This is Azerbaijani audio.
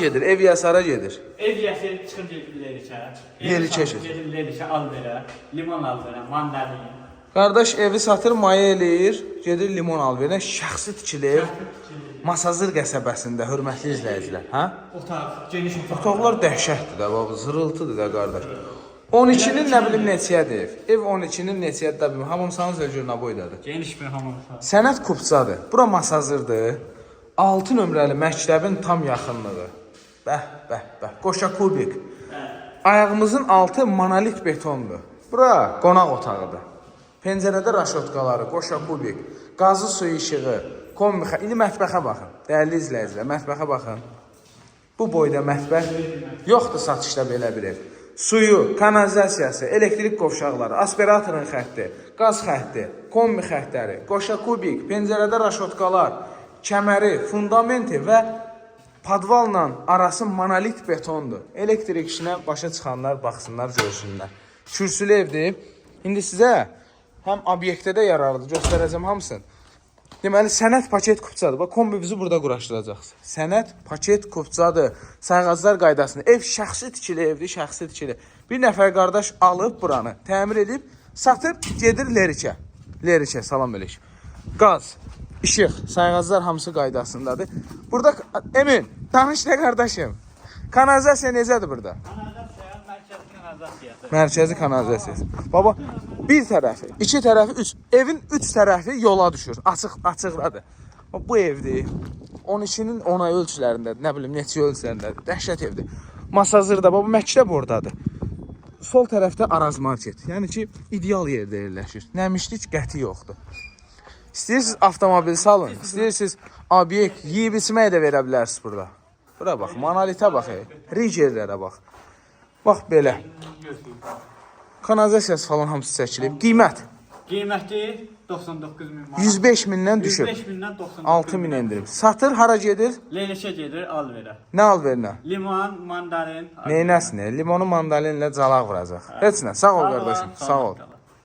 Gedir, ev yiyəsi hara gedir? Ev yiyəsi çıxır gedir Lerikə. Lerikə gedir. Gedir Lerikə al verə, limon al verə, mandalin. Qardaş evi satır, maya eləyir, gedir limon al verə. Şəxsi tikili ev. Masazır qəsəbəsində, hörmətli izləyicilər, hə? Otaq, geniş otaq. Otaqlar dəhşətdir də, bax, zırıltıdır da qardaş. 12-nin nə bilim neçəyədir ev. Ev 12-nin neçəyədir də bilmirəm. Hamamsanız öcür nə boydadır. Geniş bir hamam. Sənət kupçadır. Bura Masazırdır. 6 nömrəli məktəbin tam yaxınlığı. Bəh, bəh, bəh. Qoşa kubik. Ayağımızın altı monolit betondur. Bura qonaq otağıdır. Pəncərədə raşotkaları, qoşa kubik, qazı suyu işığı, kombi. İndi mətbəxə baxın. Dəyərli izləyicilər, mətbəxə baxın. Bu boyda mətbəx yoxdur satışda belə bir ev. Suyu, kanalizasiyası, elektrik qovşaqları, aspiratorun xətti, qaz xətti, kombi xəttləri, qoşa kubik, pəncərədə raşotkalar, kəməri, fundamenti və padvalla arası monolit betondur. Elektrik işinə başa çıxanlar baxsınlar, görsünlər. Kürsülü evdir. İndi sizə həm obyektdə də yararlı göstərəcəm hamısını. Deməli sənət paket kupçadır. Bax kombimizi burada quraşdıracaqsınız. Sənət paket kupçadır. Sayğaclar qaydasında. Ev şəxsi tikili evdir, şəxsi tikili. Bir nəfər qardaş alıb buranı, təmir edib, satıb gedir Lerikə. Lerikə, salam əleykum. Qaz, işıq, sayğaclar hamısı qaydasındadır. Burada Emin, danış nə qardaşım? Kanalizasiya necədir burada? Kanalizasiya, mərkəzi kanalizasiyası. Mərkəzi kanalizasiyası. Baba, bir tərəfi, iki tərəfi, üç. Evin üç tərəfi yola düşür. Açıq, açıqdadır. Bax, bu evdir. 12-nin 10 ölçülərindədir. Nə bilim, neçə ölçülərindədir. Dəhşət evdir. Masazırda, baba, məktəb ordadır. Sol tərəfdə Araz Market. Yəni ki, ideal yerdə yerləşir. Nəmişlik qəti yoxdur. İstəyirsiniz avtomobil salın, istəyirsiniz obyekt yeyib içməyə də verə bilərsiniz burada. Bura bax, monolitə bax, rigerlərə bax. Bax belə. Kanalizasiyası falan hamısı çəkilib. Qiymət Qiyməti 99 min manat. 105 mindən düşüb. 105 mindən 99 6 min endirib. Satır hara gedir? Lerikə gedir, al verə. Nə al verinə? Limon, mandalin. Neynəsin? Limonu mandalinlə calaq vuracaq. Heç nə. Sağ ol qardaşım. Sağ ol. Sağ ol.